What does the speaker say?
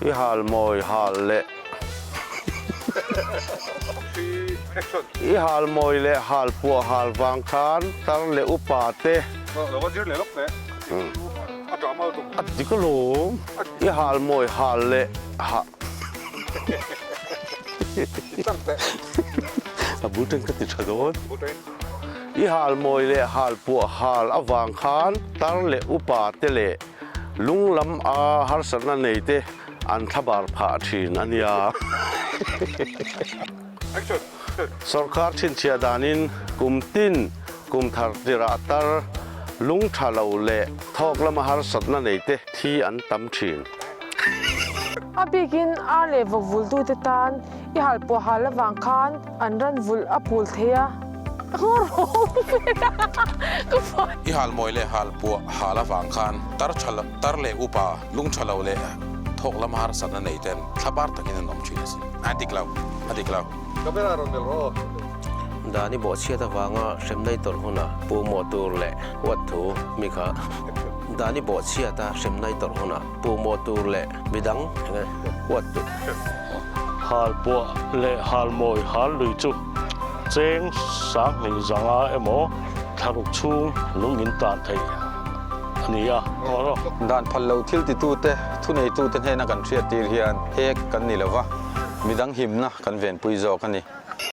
I hal mawi hal leh I hal mawi leh hal puah hal vang khan tar leh upa te A dik alawm. I hal mawi hal leh ha A bul ṭen ka ti ṭha dawn. I hal mawi leh hal puah hal avang khan tar leh upa te leh lung lam a harsatna nei te an thlabar phah thin a nia. Sawrkar chhinchhiah danin kum tin kum thar tirah tar lung tha lo leh thawk lama harsatna nei te thi an tam thin. A bikin ar leh vawk vultute tan i hal pawh hal avang khan An ran vulh a pul thei a, I hal mawi leh hal puah hal avang khan tar tha tar leh upa lung tha lo leh thawk lam harsatna nei ten thlabar takin an awm thin asin. A dik lo, a dik lo. Camera rawn melh rawh aw. Dan i bawhchhiat avanga hremna i tawrh hunah puhmawh tur leh huat thu mi kha Dan i bawhchhiat a hremna i tawrh hunah puhmawh tur leh midang enge huat tur. Halpuah leh halmawi hal lui chu cheng 2000 zanga emaw thlaruk chhung lung in tan theih a ni a. Dan phal lo thil titute, thuneitute hnena kan hriattir hian hek kan ni lova, midang himna kan venpui zawk a ni.